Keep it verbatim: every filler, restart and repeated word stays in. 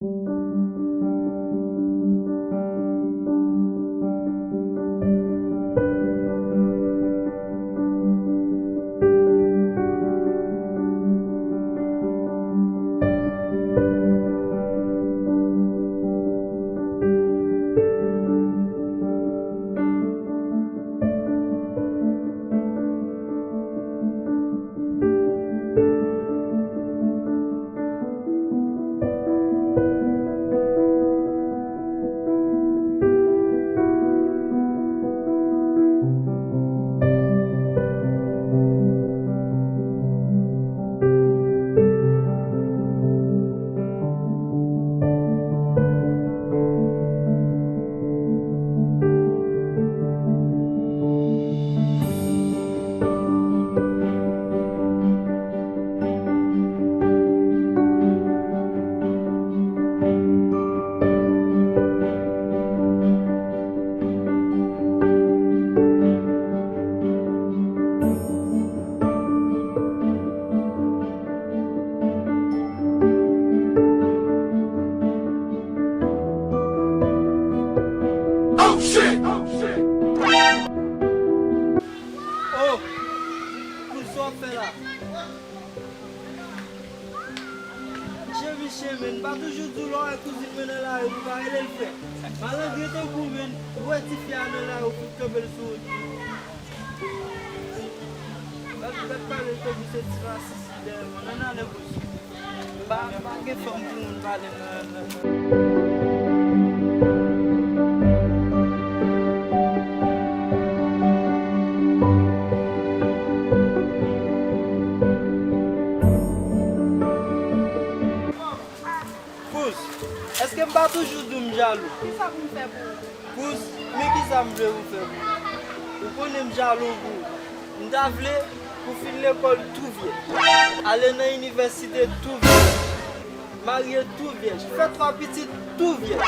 Oh! Kouz, sa w ap fè la? Cheri, cheri, men m pa toujou di w lè w wè kouzin mwen nan lari, pou w pa rele l frè. Malandren tankou w, men, ou wè tifi a nan lari, ou fout kanpe l sou wout. Gad, gad pale l tankou se ti rasis li dèyè mwen. Ann ale, Kouz. Pa, pa gen fanm pou moun pale nan, nan, nan. Kouz, èske m pa toujou di w m jalou? Kisa pou m fè pou ou? Kouz, men kisa m vle ou fè pou mwen. Ou konnen m jalou pou ou. M ta vle pou w fin lekòl tou vyèj, ale nan inivèsite tou vyèj, marye tou vyèj, fè twa pitit tou vyèj.